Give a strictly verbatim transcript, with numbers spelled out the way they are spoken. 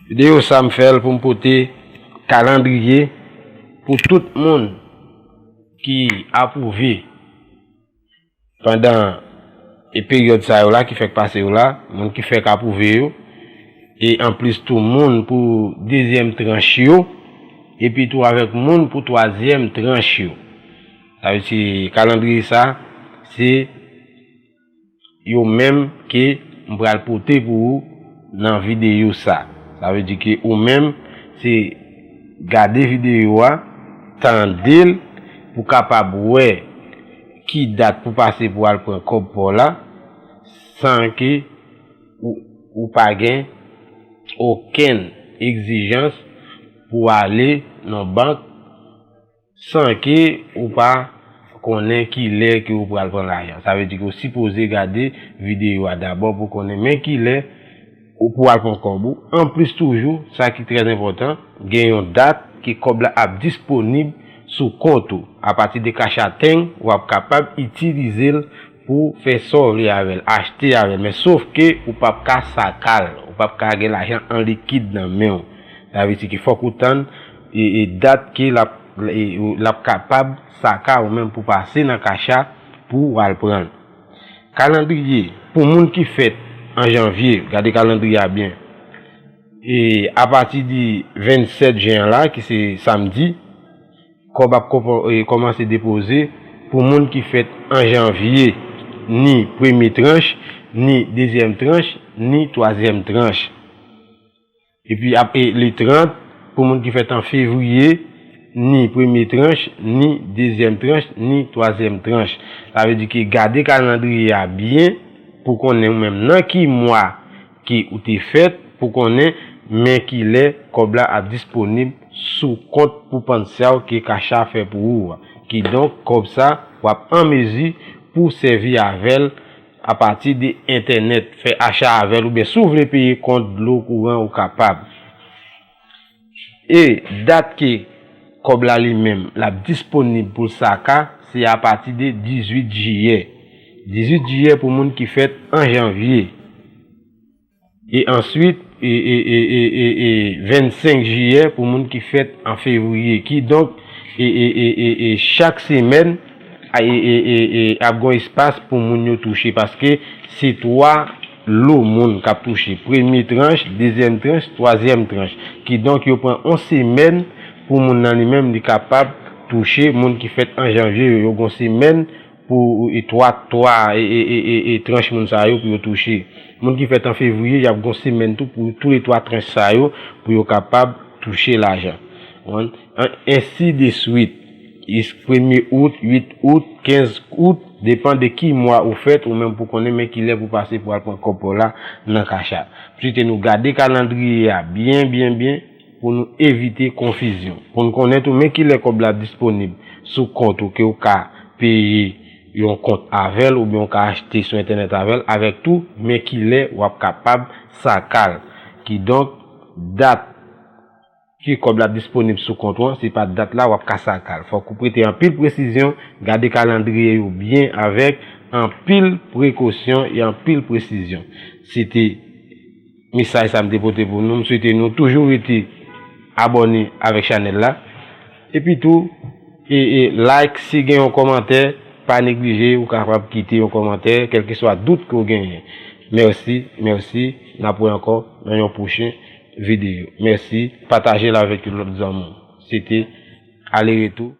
Videyo sa m fè l pou m pote kalandriye pou tout moun ki apwouve pandan e peryòd sa yo la ki fèk pase yo la, moun ki fèk apwouve yo, e anplis tou moun pou dezyèm tranch yo, epi tou avèk moun pou twazyèm tranch yo. Sa vle di kalandriye sa, se yo menm ke m pral pote pou ou nan videyo sa. Sa vle di ke ou menm, se gade videyo a, tande l, pou kapab wè ki dat pou pase pou al pran kòb pa w la, san ke ou, ou pa gen okenn egzijans pou ale nan bank san ke ou pa konnen kilè ke ou pral pran lajan. Sa vle di ke ou sipoze gade videyo a dabò pou konnen men kilè ou pou al pran kòb ou. Anplis toujou, sa ki trè enpòtan, gen yon dat ke kòb la ap disponib sou kont ou. Apati de Cash App, w ap kapab itilize l pou fè sa w vle avè l, achte avè l. Men sof ke ou p ap ka saka l, ou p ap ka gen lajan an likid nan men w. Sa vle di ke fòk ou tann e, e dat ke l ap, e, l ap kapab saka ou menm pou pase nan Cash App pou w al pran l. Kalandriye pou moun ki fèt an janvye, gade kalandriye a byen. E apati di vennsèt jen an la, ki se samdi, kòb ap kòmanse depoze pou moun ki fèt an janvye, ni premye tranch, ni dezyèm tranch, ni twazyèm tranch. Epi ap, e, le trant, pou moun ki fèt an fevriye, ni premye tranch, ni dezyèm tranch, ni twazyèm tranch. Sa vle di ke gade kalandriye a byen pou konnen ou menm nan ki mwa ke ou te fèt, pou konnen men kilè kòb la ap disponib sou kont pou pansa w ke Cash App fè pou ou a. Kidonk, kòb sa, w ap an mezi pou sèvi avè l apati de entènèt, fè acha avè l, oubyen si w vle peye kont, dlo, kouran, ou kapab. E dat ke kòb la li menm, l ap disponib pou l saka, se apati de dizuit jiyè. Dizuit jiyè pou moun ki fèt an janvye. E answit, e, e vennsenk jiyè pou moun ki fèt an fevriye. Kidonk, e, e, e, e, e chak semèn, a, e, e, e, e, ap gon espas pou moun yo touche, paske se twa lo moun k ap touche. Premye tranch, dezyèm tranch, twazyèm tranch. Kidonk, yo pran on semèn pou moun nan li menm, li kapab touche. Moun ki fèt an janvye yo, yo gon semèn pou e twa, twa, e, e, e, e, e tranch moun sa yo pou yo touche. Moun ki fèt an fevriye, y ap gon semèn tou pou tou le twa tranch sa yo pou yo kapab touche lajan. Konprann? An, ensi de swit. Is premye out, uit out, kenz out, depann de ki mwa ou fèt, ou menm pou konnen men kilè pou pase pou al pran kòb pa w la nan Cash App. M swete nou gade kalandriye a byen, byen, byen pou nou evite konfizyon. Pou n konnen tou men kilè kòb la disponib sou kont ou ke w ka peye yon kont avè l oubyen w ka achte sou entènèt avè l, avèk tou men kilè w ap kapab saka l. Kidonk, dat ke kòb la disponib sou kont ou an, se pa dat la w ap ka saka l. Fòk ou prete anpil presizyon, gade kalandriye yo byen avèk anpil prekosyon e anpil presizyon. Se te mesaj sa m te pote pou nou. M swete nou toujou rete abòne avèk chanèl la. Epi tou, e, e, like, si gen yon kòmantè, pa neglije, ou kapab kite yon kòmantè, kèlkeswa dout ke w genyen. Mèsi, mèsi. N ap wè ankò nan yon pwochen videyo. Mèsi. Pataje l avèk yon lòt zanmi w. Se te Ale Retou.